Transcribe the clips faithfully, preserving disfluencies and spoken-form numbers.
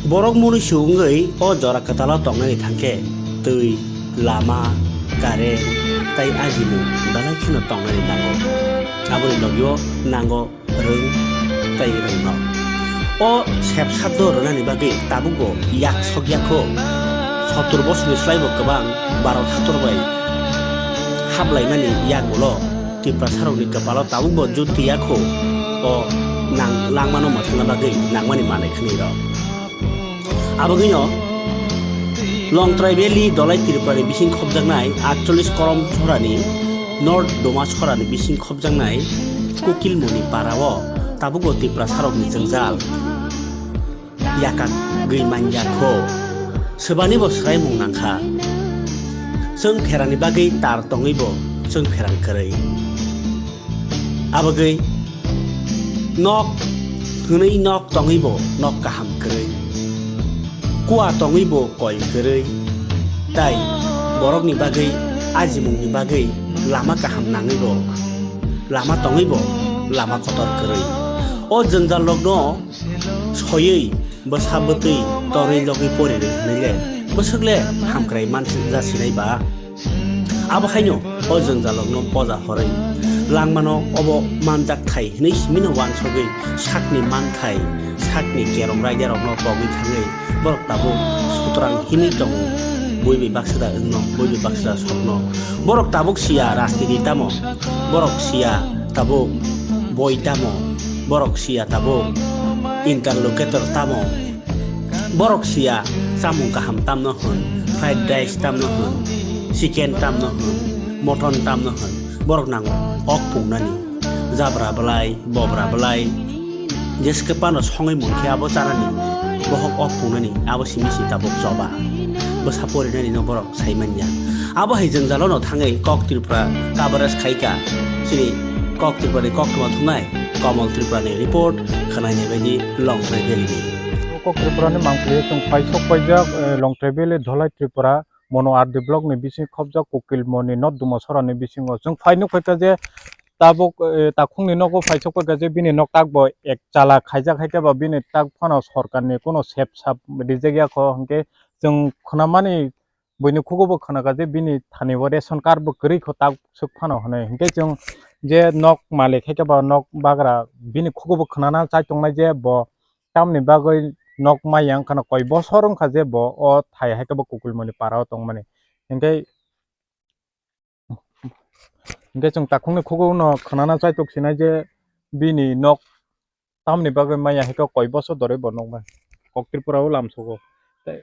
Borok munuisu wngwi o jora kwtalo tongnani thangkhe twi, lama, current tei ajimung belai kheno tongnani nango. Aboni logio nango rwng tei rwngno. O sepsabdo rwnani bagwi tabukbo yak sokya kho. Sottur bosorni slaibo kwbang Bharat hator bai haplaimani yak ulo Tiprasarokni kwpalo tabukbo jut twiya kho. O nang langmano mwthangna bagwi nangmani manwi khwnwi rw. Abogwino Longtrai Valley Dholai Tripurani bising khopjaknai atchollish Korom Chorani North Duma Chorani bising khopjaknai Kukilmoni parao tabukbo Tiprasarokni jwngjal yakagwi manya kho. Swbanibo swraimung nangkha. Chwng pherani bagwi tar tongwibo chwng pherang kwrwi. Abogwi nok hwnwi nok tongwibo nok kaham kwrwi. Kua tongwibo koi kwrwi. Tai borokni bagwi ajimungni bagwi lama kaham nangwibo lama tongwibo lama kotor kwrwi. O jwngjallokno soywi bwsa bwtwi torwi logwi porirwi hwnwi le bwswk le hamkrai mansi jasinai ba? Abo haino o jwngjalokno poja horwi langmano obo manjak thai hwnwi simino wansogwi sakni manthai, sakni kerong raidarokno pogwi thangwi borok tabuk sutrang himwi tongo. Bui bai baksa da wngno, bui bai baksa da sokno. Borok tabuk siya rajniti tamo, borok siya tabuk boi tamo, borok siya tabuk interlocutor tamo. Borok siya chamung kaham tamno hwn, fried rice tamno hwn, chicken tamno hwn, mutton tamno hwn, borok nango ok pungnani. Jabra belai, bobra belai, jeske pano songwi munkhe abo chanani, bohok ok pungnani, abo simi si tabuk choba. Bwsa porinani no borok sai manya. Abo hai jwngjalo no thangwi Kok Tripura coverage khaika. Chini Kok Tripura ni koktwma thumnai Komol Tripura ni report khwnainai baidi Longtrai Valley ni. Kok Tripura ni mangpili chwng paisok paijak, eh, Longtrai Valley Dholai Tripura, Mono R D block ni bising khopjak Kukilmoni North Dumasora ni bisingo. Chwng phai nukphaikha je tabuk, eh, takhungni nogo paisok paikha je bini nok tak bo ek chala khaijak, haikhe ba bini tak phano sorkarni kuno sep sap rijak ya kho, hinkhe chwng khwnamani buini khugo bo khwnakha je bini thani o ration card bo kwrwi kho tak swk phano hwnwi. Hinkhe chwng je nok malik hai khe ba nok bagra bini khugo bo khwnana chai tongnai je bo tamni bagwi nok maya wngkhano koi bosor wngkha je bo o thai hai khe bo Kukilmoni para o tongmani. Hinkhe, hinkhe chwng takhukni khugo no khwnana chai tok sinai je bini nok tamni bagwi maya hai khe koi bosor dorwi bo nukmani. Kok Tripura o lamsogo. Tei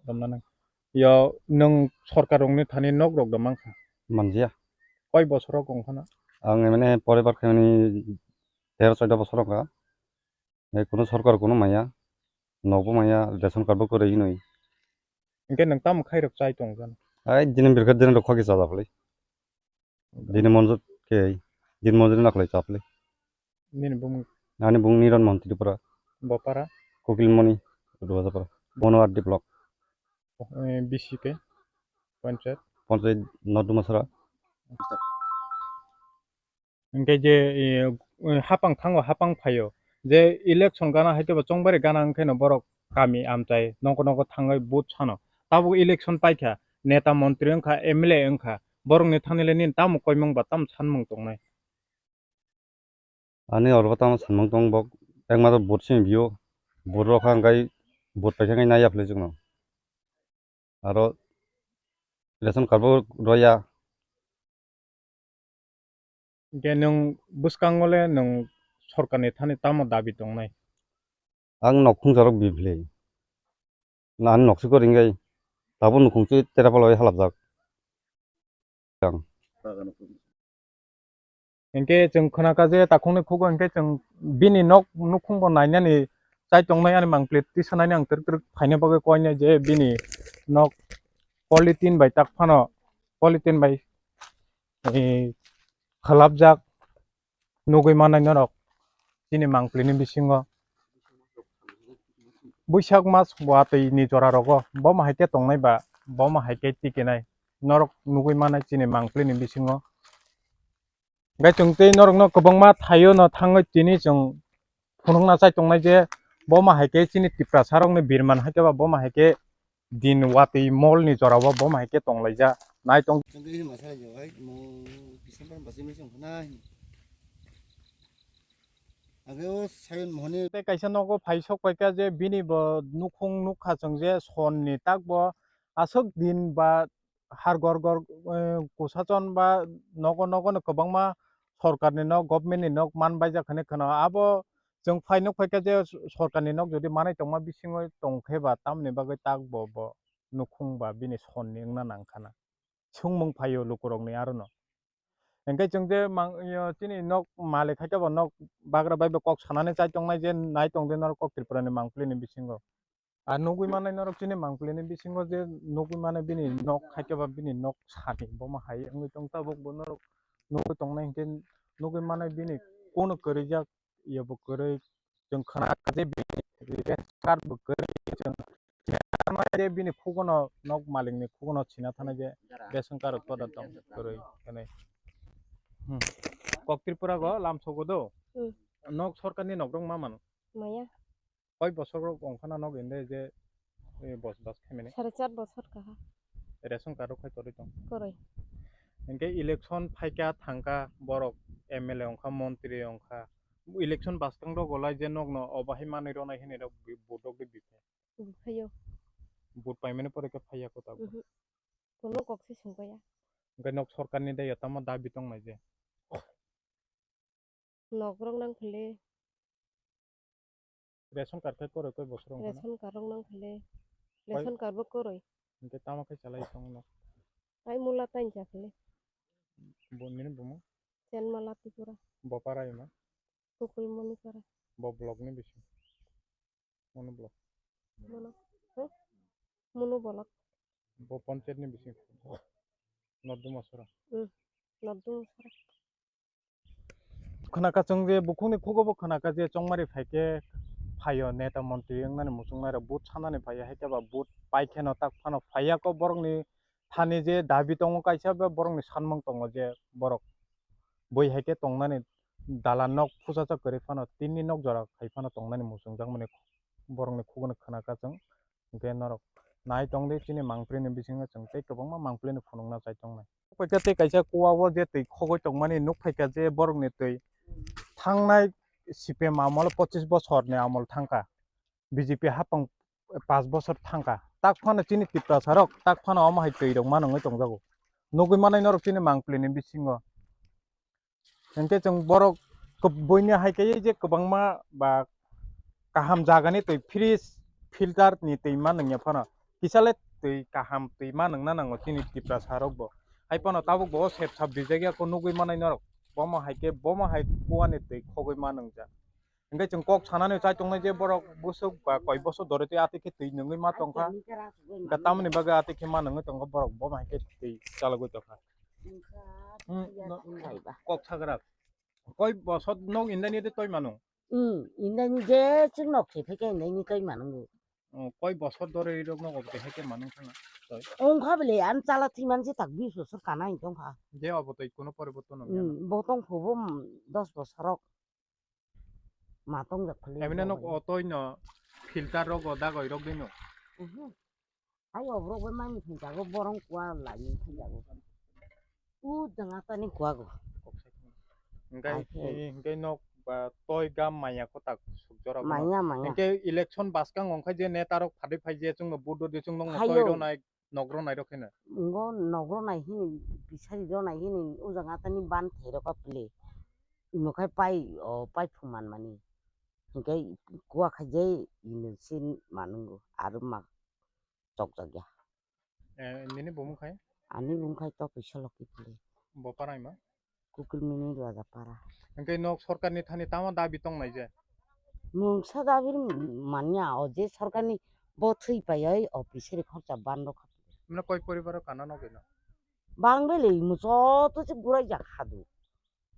romnani. Yo, nwng sorkar rokni thani nok rok da mankha? Manjya. Koi bosor rok wngkhana? Ang mane poribar khaimani tero chauda bosor wngkha. Hai kuno sorkar kuno maya. Nokbo maya, ration card bo kwrwi hinwi. Hinkhe nwng tamo khairok chai tong jana? Ai, dini birkha dini rok khaki chaja phalwi. Dini monjot khe, dini monjot naklai chaplai. Nini bumung? Ani bumung Niran Mohan Tripura. Bopara? Kukilmoni, Rupasapara. Mono R D block. Eh, B C khe? Panchayat? Panchayat North Dumasara. Hinkhe je, eh, hapang thango, hapang phaio. Je election gana hai tebo chongbari gana wngkhe no borok kami amchai nokho nokho thangwi vote sano. Tabuk election paikha, neta montri wngkha, M L A wngkha. Borokni thani le nini tamo koimung ba tamo sanmung tongnai? Ani oro tamo sanmung tong bok, ekmatro vote simi bio, vote rokha hwnkhai vote paikha hwnkhai naiya phlai chwngno. Aro ration card bo roya. Hinkhe nwng bwskango le nwng sorkarni thani tamo dabi tongnai? Ang nok khungsa rok bi phlai. Na ani nok sikor hinkhe tabuk nukhung se terapal bai halapjak. Ang. Hinkhe chwng khwnakha je takhukni khugo hinkhe chwng bini nok nukhung bo nainani chai tongnai ani mangpili tisanani ang twrwk twrwk phaina bagwi koinai je bini nok polythene bai tak phano polythene bai, eh, khwlapjak nugwi mannai norok chini mangpili ni bisingo. Buisak mas watwi ni jora rogo bomo hai khe tongnai ba bomo hai khe tikinai norok nugwi mannai chini mangpili ni bisingo. Hingke chwng tei norokno kwbangma thaio no thangwi tini chwng phunukna chai tongnai je Bo ma hai khe chini Tiprasa rok ni birman hai khe ba bo ma hai khe din watwi mol ni jora o bo ma hai khe tong laijak nai tong. Tongwi masa yo hai mo December basi misi wngkha na. Age o Sayon Mohoni. Tei kaisa nogo phai sok pai kha je bini bo nukhung nukha chwng je son ni tak bo aswk din ba har gor gor, eh, kusachon ba nogo nogo no kwbangma sorkar ni nok, government ni nok man baijak hinwi khwna. Abo chwng phai nuk phai kha je sorkar ni nok jodi manwi tongma bisingo tong khe ba tamoni bagwi tak bo, bo nukhung ba bini son ni wngna nang khana. Swngmung phaio lukurokni arono. Hinkhe chwng je mang-, yo, chini nok malik hai khe bo nok bagra bai bo kok sanani chai tongnai je nai tong de norok kok Tripura ni mangpili ni bisingo. A nugwi manai norok chini mangpili ni bisingo je nugwi manai bini nok hai khe ba bini nok sani bo ma hai wngwi tong tabuk bo norok nugwi tongnai hinkhe nugwi manai bini kono kwrwijak. Yabo kwrwi chwng khna kha je bini ration card bo kwrwi chwng khna je bini khugono nok malikni khugono sina thana je ration card koda tong kwrwi hinwi. Hmm. Kok Tripura go lam sogo do. Hmm. Nok sorkar ni nok rok ma mano. Maya. Koi bosor rok ongkhana nok inde je, eh, bos bas khaimani. Sare char bosor kaha. Ration card rok khai torwi tong. Koroi. Hinkhe election phaikha thangkha borok M L A ongkha, montri ongkha. Election baskang rok golai je nokno obo hai manwi ronai hinwi rok bi-, vote rok de biphai. Biphaio. Vote paimani pore khe phaiya kota. Mhm. Kono kok se sungkaya. Hinkhe nok sorkar ni daya tamo dabi tongnai je. Nok rok nang phile. Ration card khe koroi koi bosor wngkha na? Ration card rok nang phile. Koi- Ration card bo koroi. Hinkhe tamo khe chalai tongo nok? Ai mula tain cha phile. Bo nini bumung? Chenmala Tripura. Bo para ima? Kukui Monipara. Bo block ni bisi? Mono block. Mono. Huh? Mono block. Bo panchayat ni bisi? Nordum Asora. Hmm. Nordum Asora. Khwnakha chwng je bukhukni khugo bo khwnakha je chongmari phaikhe phaio neta montri wngnani muchungnai rok vote sanani phaio, hai khe ba vote pai kheno tak phano phaiya kok borokni thani je dabi tongo kaisa ba borokni sanmung tongo je borok bui hai khe tongnani dalan nok phusacha kwrwi phano tinni nok jora khai phano tongnani muchungjak mani borokni khugano khwnakha chwng. Hinkhe norok nai tongdi chini mangpili ni bisingo chwng tei kwbangma mangpili ni phunukna chai tongnai. Paikha tei kaisa kua o je twi khogwi tongmani nuk phaikha je borokni twi thangnai C P M amolo pochis bosorni amol thangkha. B J P hapang pas bosor thangkha. Tak phano chini Tiprasa rok tak phano omo hai twi rok manwi tongjago. Nugwi manai norok chini mangpili ni bisingo. Hinkhe chwng borok kw-, buini hai khe je kwbangma ba kaham jagani twi fridge, filter ni twi ma nungya phano. Kisale twi kaham twi ma nungna nango chini Tiprasa rok bo. Hai phano tabuk bo sep sap rijak ya kho nugwi manai norok. Bomo hai khe, bomo hai kuani twi khogwi ma nungjak. Hinkhe chwng kok sanani chai tongnai je borok bwswk ba koi bosor dori twi atwi khe twi nungwi ma tongkha. Hinkhe tamoni bagwi atwi khe ma nungwi tongkha borok, bomo hai khe twi chalogwi tongkha. Hmm, no, kok sagra. Koi bosor nok indani de toi mano? Hmm, indani je chwng nok se phai khe indani toi mano. Oh, koi bosor dore rok nok obde hai khe mano khana. Toi. Ongkha bele an chala thwi man je tak bis bosor kana hin tongkha. Je obo toi kono poriborton ongya na? Hmm, bo tong phubo, hmm, dos bosor rok. Ma tong jak phali. Emine nok otoi no filter rok o dagoi rok dino. Mhm. Hai obrok bai mani thangjago borong kua laini thangjago. U janga tani kuago. Hinkhe, ai khe. Hinkhe nok ba toi gam maya kotak sukjora. Maya, maya. Hinkhe election baskang ongkha je neta rok phadi phai je chwngno vote rw di chwngno toi rwnai. Nok rwnai rok kheno. Ngo nok rwnai hini bisari rwnai hini o janga tani ban thai rok phle. Imo khai pai o pai phung man mani. Hinkhe kua khai je ino sin manungo aro ma chok jak ya. Eh, nini bumung khai? Ani bumung khai to kisa loki phle. Bo parai ma? Kukilmini Rajapara. Hingke nok sorkar ni thani tamo dabi tong nai je? Mungsa dabi manya, o je sorkar ni bo thwi pai oi, o pisa ri khorcha ban rok. Mane koi poribar o kana nok ino? Bang bele imo joto se gurai jak hadu.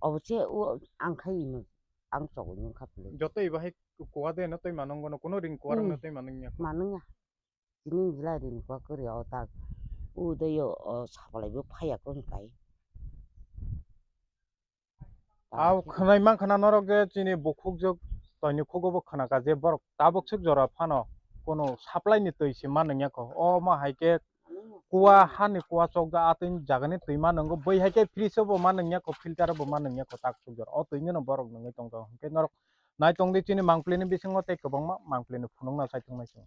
Obo se o ang khai ino, ang chogwi nung kha pili. Joto iba hai kuwa de no twi manung gono, kuno ring kuwa rok no twi manung ya. Manung ya. Chini jilai rini kok kwrwi o tak. Udai o, o sabalai bo phaiya kong kai. Aw khwnai mankha na norok je chini bukhuk jok toini khugo bo khwnaka je borok tabuk swk jora phano kono supply ni twi se ma nungya kho. O ma hai khe kuwa hani kuwa chokjak a twi jagani twi ma nungo, bai hai khe fridge o bo ma nungya kho, filter o bo ma nungya kho tak swk jora. O twi no borok nungwi tongjago. Hwnkhe norok nai tongdi chini mangpili ni bisingo tei kwbangma mangpili ni phunukna sai tongnai se.